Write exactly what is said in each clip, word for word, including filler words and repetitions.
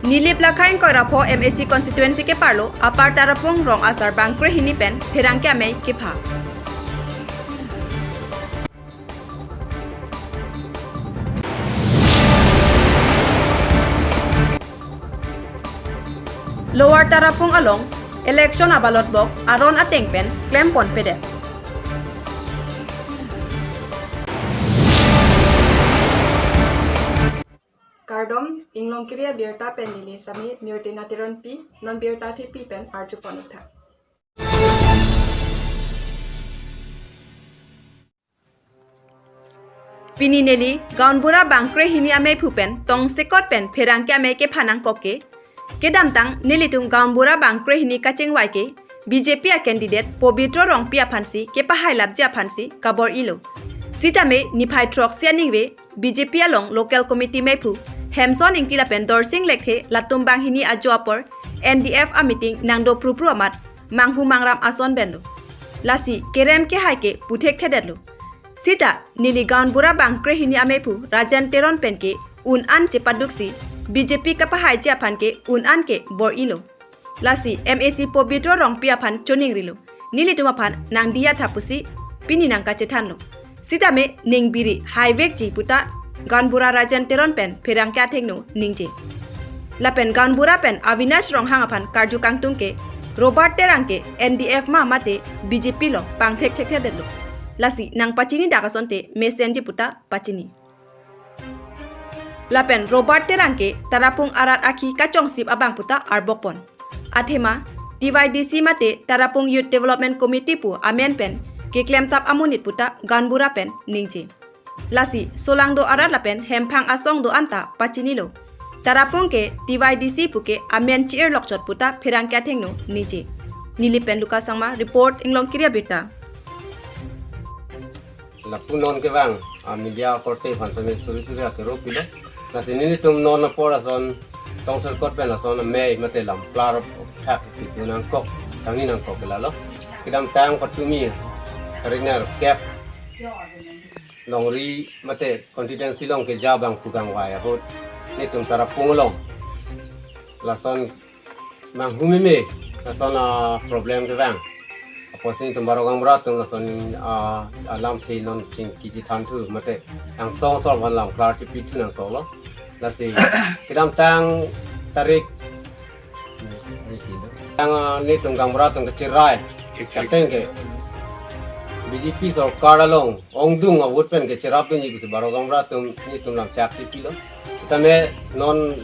Nilip Lakhaing Koirapho M A C constituency keparlo Upper Tarapung rong asar bangkrehini pen pherangke amei kepha. Lower Tarapung along election a-ballot box aron ateng pen klemponpedet. Kardom, Inglongkiri abirta pen neli Sami Nirtina Teronpi, non birta thepi pen arjupon-ik tha. Pini neli gaonbura bangkrehini ameiphu pen tongsekot pen pherangke amei kepha nangkok ke, kedamtang nelitum gaonbura bangkrehini kachingvai ke B J P a-candidate Pobitro Rongpi aphansi kepahailapji aphansi kabor-ilo. Sitame niphai throksi aningve B J P along local committee meiphu Hemson Ingti lapen Dorsing Lekthe latum banghini ajo apor N D F a-meeting nangdo prupru amat manghu mangram ason benlo. Lasi kerem kehai ke puthekthedetlo. Sita neli gaonbura bangkrehini ameiphu Rajen Teron pen ke un-an chepaduksi B J P kapahaiji aphan ke un-an ke bor-ilo. Lasi M A C Pobitro Rongpi aphan choningrilo, nelitum aphan nangdiya tha pusi pini nangkachethanlo. Sitame ning biri haivekji puta gaonbura Rajen Teron pen pherangke athengno ningje. Lapen gaonbura pen Avinash Ronghang aphan karju kangtung ke Robert Terang ke N D F ma mate B J P lo pangthekthekthedetlo. Lasi nangpachinidak asonte mesenji puta pachini. Lapen Robert Terang ke Tarapung arat akhi kachongsip abang puta arbokpon. Athema T Y D C mate Tarapung Youth Development Committee pu amen pen keklemtap amonit puta gaonbura pen ningje. Lasi solangdo arat lapen hemphang asong do-an ta pachinilo. Tarapung ke T Y D C pu ke amen chi-irlokchot puta pherangke athengno ningje. Neli pen Lucas Sangma report, Inglongkiri abirta. Lapu non kevang a-media korte aphan tame suri suri akero pilo. Lasi nelitum non apor ason tongsekot pen ason amei mate lamklar thak kitu nangkok, tangni nangkok ke lalo. Kedamtang patumi Kariknar kep longri mate constituency along keja bangphu kangvai ahut nelitum Tarapung along lason manghu meme, lason a-problem kevang. Apotsi nelitum Baro Gaonbura atum lason a-, alamthe non chingki chethanthu mate angsong asor aphan lamklar chipithu nangkoklo. Lasi kedamtang tarik tang, ah, nelitum gaonbura atum kacherai ateng ke B J P sorkar along ongdung a-vote pen kacherapdunji pusi Baro Gaonbura atum nelitum lamchak chipilo. Sitame non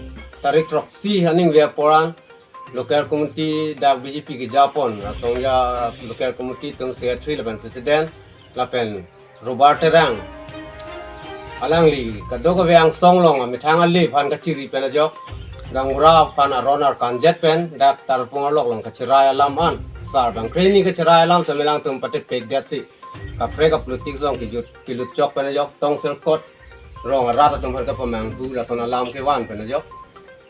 tarik throksi aningve apor an local committee dak B J P kejapon asong ya local committee atum secretary lapen president lapen Robert Terang alangli kadokave angsong along amethang ale aphan kachiri pen ajok gaonbura aphan aron arkanjet pen dak Tarapung arlok along kacherai alam an, sar bangkrehini kacherai alam semelang atum patepekdetsi kaprek a-politics along kejut kelut chok pen ajok tongsekot rong arat atum aphan kapamanghu lason alam kevan pen ajok.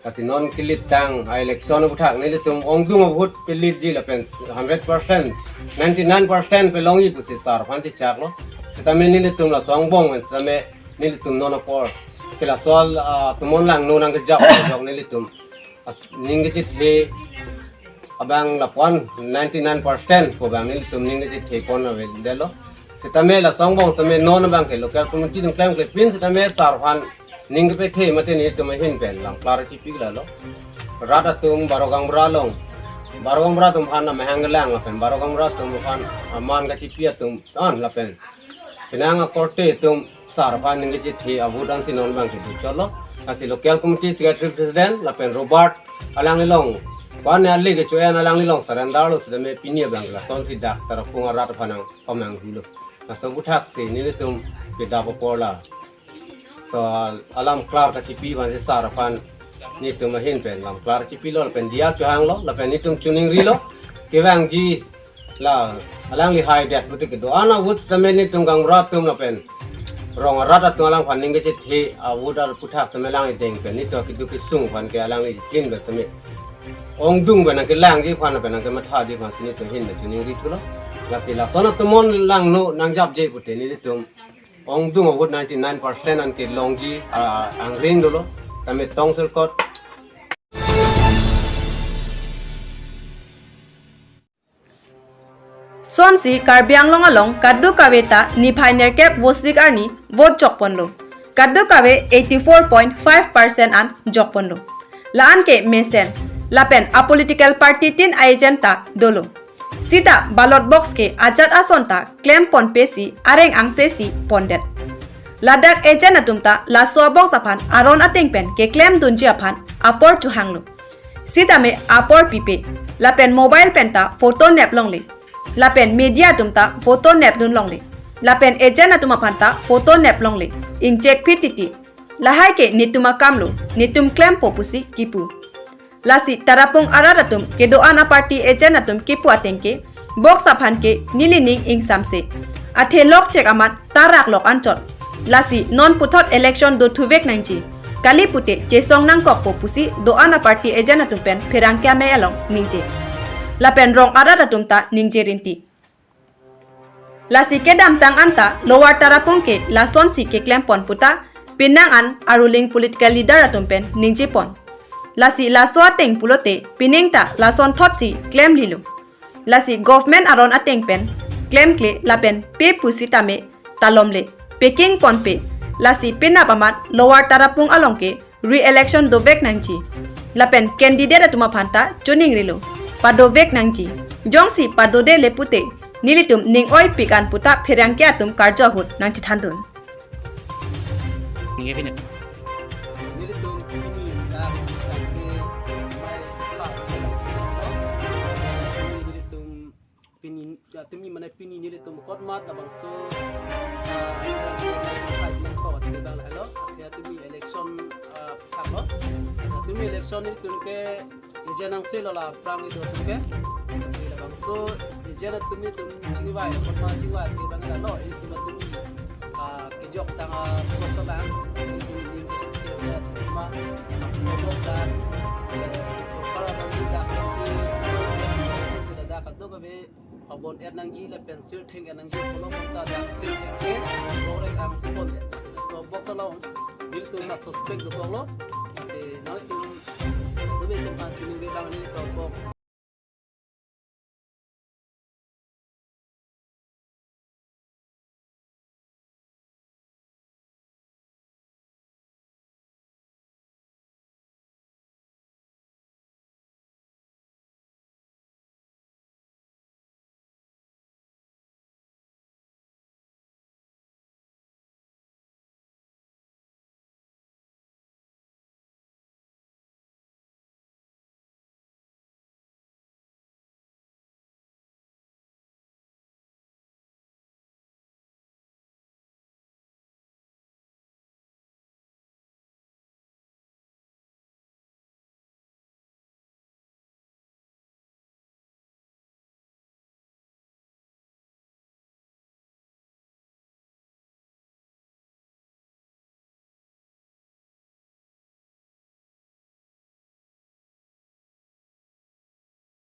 Lasi non kelitang a-election aputhak nelitum ongdung a-vote pelitji lapen hundred percent, ninety-nine percent pelongji pusi sar aphan chechaklo. Sitame nelitum laso angbong sitame nelitum non apor ke laso, ah, tomon langno nangkejap ajok nelitum as-, ning kechethe abang lapu-an ninety-nine percent pu abang nelitum ning kechethepon avedetlo. Sitame laso angbong sitame non abang ke local committee atum klemklepin sitame sar aphan ning kepethe mate nelitum ahin pen lamklar chipi lalo. Rat atum Baro Gaonbura along, Baro Gaonbura atum aphan amahang kelang lapen Baro Gaonbura atum aphan aman kachipi atum an lapen penang akorte atum sar aphan ning kechethe a-vote ansi non abang kedo chotlo. Lasi local committee secretary president lapen Robert alanglilong pan ale kecho-en alanglilong surrender lo sitame pini abang lasonsi dak Tarapung arat aphan nangpamanghulo. Laso aputhak si nelitum kedap apor la so alam klar kachipi aphansi sar aphan nelitum ahin pen lamklar chipilo lapen diya chohanglo lapen nelitum choningrilo kevangji la alangli haidet pute kedo-an a-vote sitame nelitum gaonbura atum lapen rong arat atum alangphan ning kechethe a-vote aputhak sitame alangli deng pen nelitum keduk kesung aphan ke alangli ahin pen sitame ongdung pen nangkelangji aphan pen nangkemathaji aphansi nelitum ahin pen choningrithulo. Lasi lason atomon langno nangjapje pute nelitum ongdung a-vote ninety-nine percent an kelongji, ah, angring dolo. Tame tongsekot Sonsi Karbi Anglong along kadokave ta niphai nerkep vosik arni vote jokponlo. Kadokave eighty-four point five percent an jokponlo. La-an ke mesen, lapen a political party tin a-agent ta dolo. Sita ballot box ke ajat ason ta klemponpe si areng angse si pondet. Ladak agent atum ta laso box aphan aron ateng pen keklemdunji aphan apor chohanglo. Sitame apor pipe, lapen mobile pen ta photo nep longle. Lapen media atum ta photo nepdun longle. Lapen agent atum aphan ta photo nep longle. Inchek phit titi. Lahai ke netum akamlo, netum klempo pusi kipu. Lasi Tarapung arat atum kedo-an a party agent atum kipu ateng ke, box aphan ke neli ning ingsamse. Athe lokchek amat tarak lok anchot. Lasi non puthot election dothuvek nangji. Kali pute chesong nangkokpo pusi do-an a party agent atum pen pherangke amei along ningje. Lapen rong arat atum ta ningje rinti. Lasi kedamtang anta Lower Tarapung ke lasonsi keklempon puta, penang an a ruling political leader atum pen ningjepon. Lasi laso ateng pulote pining ta lason thotsi klemlilo. Lasi government aron ateng pen klemkle lapen pe pusitame talomle, pekingponpe. Lasi penap amat Lower Tarapung along ke re-election dovek nangji. Lapen candidate atum aphan ta choningrilo, padovek nangji. Jongsi padodele pute, nelitum ning oipik an puta pherangke atum karjo ahut nangchethandun. Ningje pini. Nelitum pini dak ke mai pa. Nelitum pini, ya, tumi mane pini nelitum kot mat labangso, ah, election, ah, tumi election, ah, thaklo. Ya, tumi election nelitum ke agent angse lo la prang ido atum ke. Lasi labangso agent atum nelitum chingvai, kot mat chingvai ke bang lo, itum atum, ah, kejok tang, ah, sebok sebang, itum ning kejok kejok ma, labangso bok dak, eh, so para bang dak si, si dak ato kave, pabon er nangji lapen sirtheng er nangji pulo konta dak sirtheng ke, borek angse pondet. So box along, nelitum ta suspect dokoklo, si nelitum, nelitum ta tuning de dang nelitum box.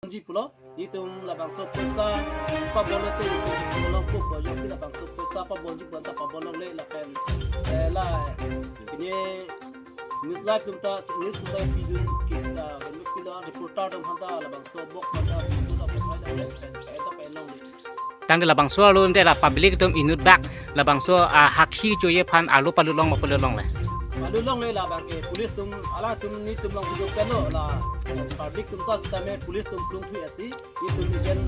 Ji pulo, itum labangso poisa pabonlo te, itum pulo pupo, joksi labangso poisa pabonji bonta pabonlo le lapen, eh, la, kini news live tum ta, news tum ta video kita, kami kita reporter tum hanta labangso bok hanta, itu ta pernah ada, eh, eh, ta pernah. Tangte labangso arlo ante la public atum inut bak labangso, ah, hakhi choye aphan arlo palut long ma palut longle? Palut longle, labang ke police tum, ala tum nelitum long sujuk kalo la, eh, public tum ta sitame police tum plung thui asi, nelitum ijen,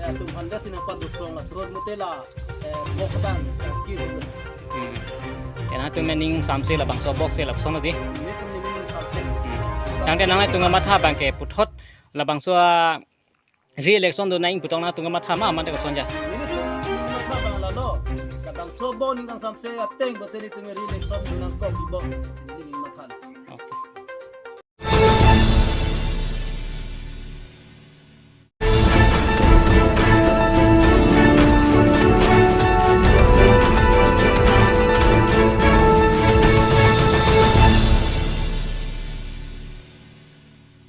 eh, tum anda sina pa dukrong la serut mute la, eh, bok tang, eh, kiri. Hmm. Ena tum ning samse labangso bok ke lapuson di. Nelitum ning samse. Hmm. Tangte nanglitum matha abang ke puthot labangso, ah, re-election do nang putong nangtum matha ma mate kosonja. Nelitum matha abang lalo. Labangso bok ning kang samse ateng bote nelitum re-election do nangkok di bok.